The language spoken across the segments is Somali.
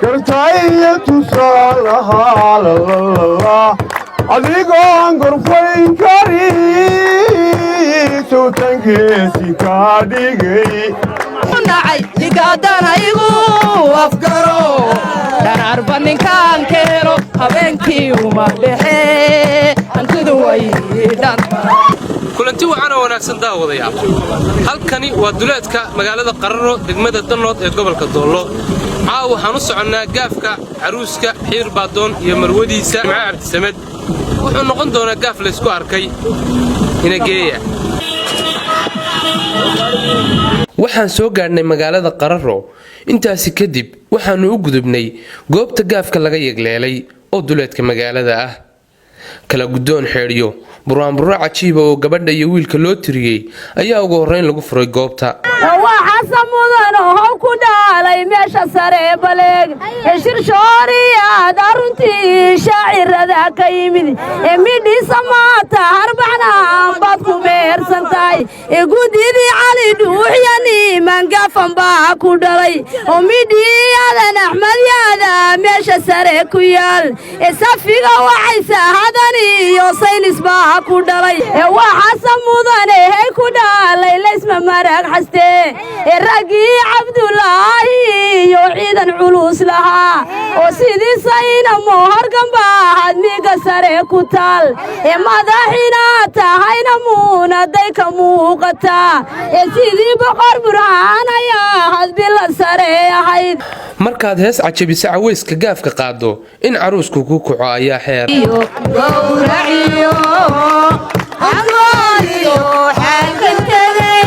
Gartaiyo tusaalaha lalalala, adigoon gorfayn karin, sawtangeesi kaa dhigay. Nacay higaadana igu afgaro dharaarba ninkaan keeno, habeenkii uma dhexe, hantidu way dhan. Kulanti wacan oo wanaagsan, daawadayaal. Halkani waa duleedka magaalada Qararo, degmada Dannood ee gobolka Doollo. Caawa waxaan u soconnaa gaafka caruuska Xiir Baadoon iyo marwadiisa Nimco Cabdisamed. Wuxuu noqon doonaa gaaf laysku arkay. Inageeya. Waxaan soo gaadhnay magaalada Qararo. Intaasi kadib waxaannu u gudubnay goobta gaafka laga yegleelay oo duleedka magaalada ah. Kala guddoon, xeedhiyo, buraanburro cajiiba oo gabadha iyo wiilka loo tiriyey ayaa ugu horrayn lagu furay goobta. Waxaase mudan how ku dhaalay meesha sare baleeg shirshooriyaad aruntii shaacirada ka yimid midhisa maata harbacnaan baad ku mehersan tahay. Gudidii Cali Dhuuxya niman gafan baa ku dhalay oo midhii Adan Axmed yaada meesha sare ku yaal. Safiga waxaysa hadan iyo saynis baa ku dhalay. Waxaase mudane hey ku dhaalay laysma marag xaste raggii Cabdulaahi iyo ciidan culus lahaa oo sidii sayna mohargan baahad miga sare ku taal. Madaxina tahayna muunaday ka muuqataa sidii Boqor Burhaan ayaa hadbila sare ahayd. Markaad hees cajabisa, cawayska gaafka qaado, in caruusku ku kaco ayaa xeer. Gowraciyo angooliyo xaalkan tegay.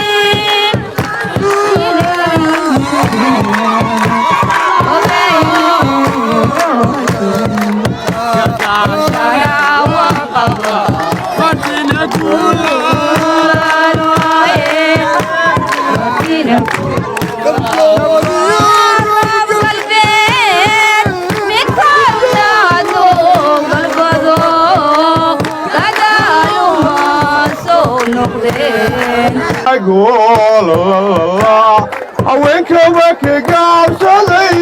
Haweenkaba ka gaabsaday,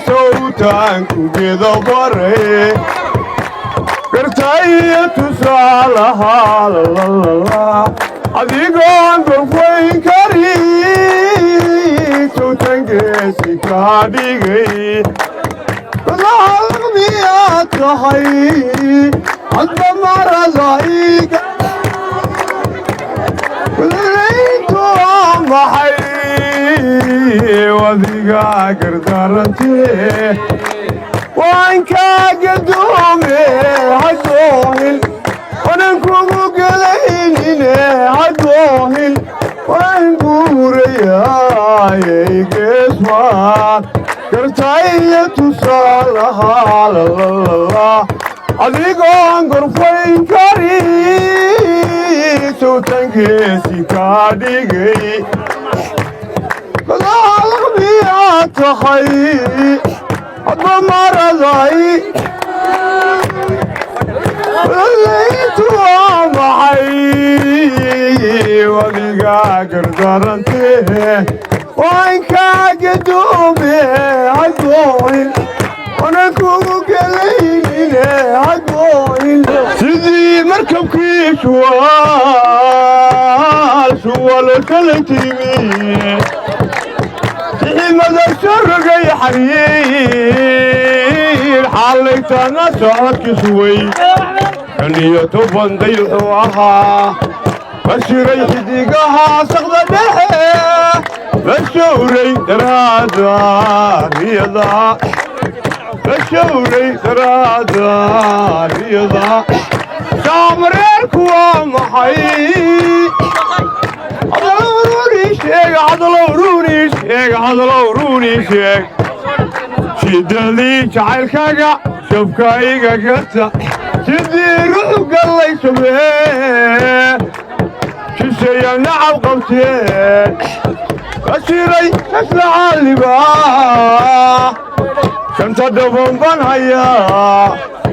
sawtaanku gedo baray, gartaiyo tusaalaha lalalala, adigoon gorfayn karin, sawtangeesi kaa dhigay. Miyaad tahay hadba marada iga wadalayntu maxay wadiga gardarantee? Waan kaa gadoome hadoohin, wanan kugu gelaynine hadoohin. Waan guurayayay geesmaan gartaiyo tusaalaha lalalala, adigoon gorfayn karin, sawtangeesi kaa dhigay. Miyaad tahay hadba maraday wadalayntu waa maxay wadiga gardarantee? Waan kaa gadoome hadoohin, wanan kugu gelaynine hadoohin. Sidii markabkii shuwaal shuwalo kala timi, siximada soo rogay, xariir xaalaytana socodki suway, 15 dayuxuu ahaa bashiray xidigaha saqda dhexe, bashowray daraada riyada, bashowray daraada riyada. Shaamareerku waa maxay? Hadalowruuni sheeg, hadalowruuni sheeg, hadalowruuni sheeg. Shidadii jacaylkaaga shabkayga gata, sidii ruux gallay shabee shisheeya nacab qabteen, bashiray kaslacaaliba shanta dhaboon baan hayaa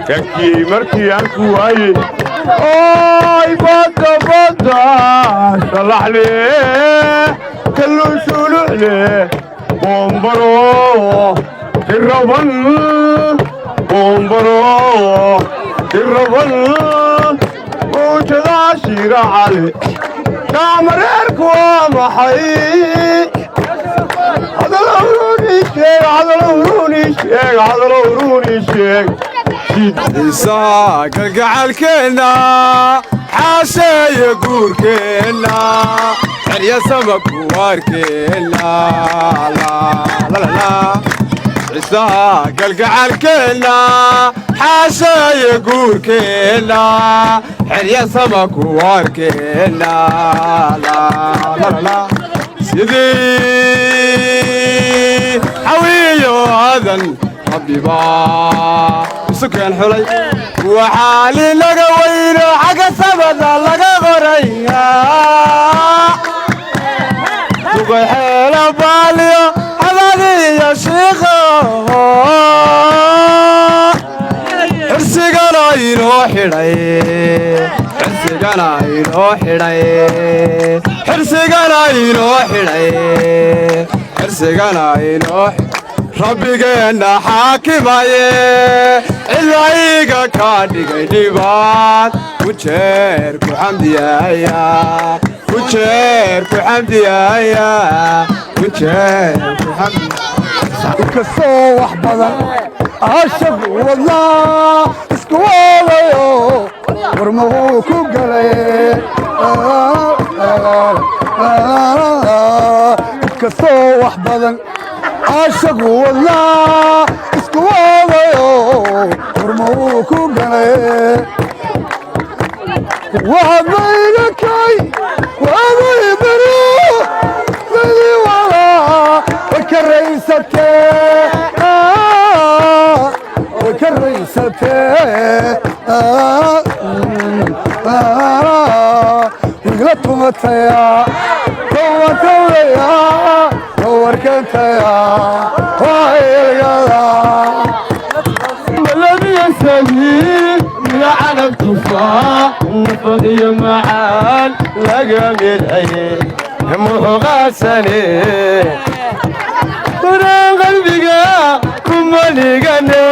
kankii markii aan ku waayey. Oy badda badda salaxle, kalluun suluxle. Bombaro tiraban, bombaro tiraban, mawjadaa Shiira Cali kaamareerku waa maxay? Hadalowruni sheeg, hadalowruni sheeg, hadalowruni sheeg. Xiisaha kalgacalkeenna, xaasheeya guurkeenna, xerya sama kuwaarkeenna. Xiisaha kalgacalkeenna, xaasheeya guurkeenna, xerya sama kuwaarkeenna. Sidii xawiyo aadan rabbibaa isu keen xulay, waxaa linaga weyno xagga samada laga qoraya. Duqay xeelo baaliyo xabadiyo shiikho, xirsigana inoo xidhay, xirsigana inoo xidhay, xirsigana inoo xidhay, xirsigana inoo. Rabbigeenna xaakimaye cilayga ka dhigay dhibaad ku jeer ku xamdiyaya, ku jeer ku xamdiyaya, ku jeer ku xamdiya. Inkastoo wax badan caashagu wadnaa isku waadayo, warmahuu ku galay. Inkastoo wax badan caashagu wadnaa isku waadayo, warmahuu ku galay. Waxbayga kay waabay baro dadi walaa way ka raysatee, way ka raysatee, wigla tumataya, tawatawlaya, tawarkentaya, waa ilgada. Malabiyasami canab tufaa nafad iyo macaan laga midhaye muxuqaasane baraan qalbiga kumaligane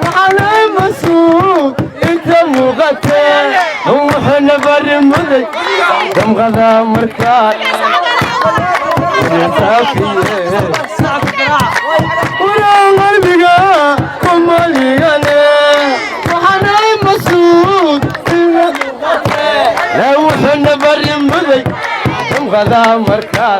waxaana masuug inta muuqate wuxuuna bari muday damqada markaa waraan qalbiga kumaligane waxaana masuug wuxuuna bari muday damqada markaa.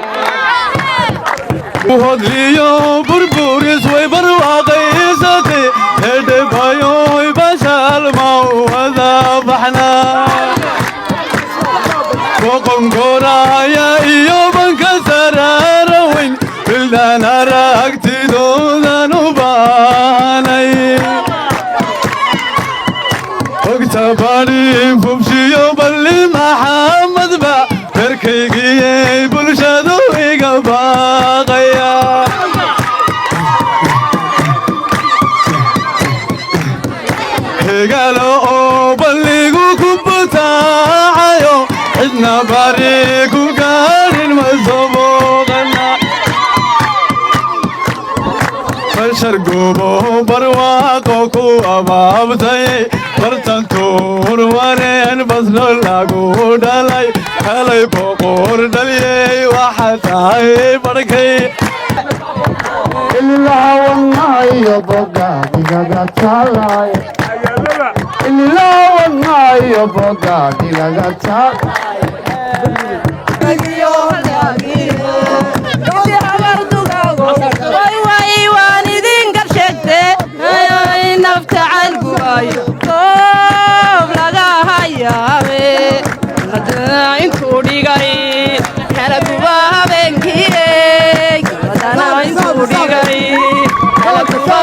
Hodliyo burburis way barwaaqaysatay, hedhebayoy bashaalmawada baxnaa, boqonkoraaya iyo banka saraara weyn bildaan aragtidoodan u baahnay. Ogta bari fubshiyo balli Maxamadba reerkaygiyey bulshadu iga baaqaya. Hegalo oo balligu ku butaacayo, cidna bari ku gaarin ma soo booqana. Bashar goobo barwaaqo ku abaabtay, bartan tuur wareen basno lagu dhalay, helay boqor dhaliyey, waxa tahay barkay. Ilaawanaayo bogaadigaga taalaay, ilaawanaayo bogaadigaga taal. Way waan idin gar sheegte, nafta calgubayo goob laga hayaabe intuu dhigay kala guba habeenkii, intuu dhigay kala guba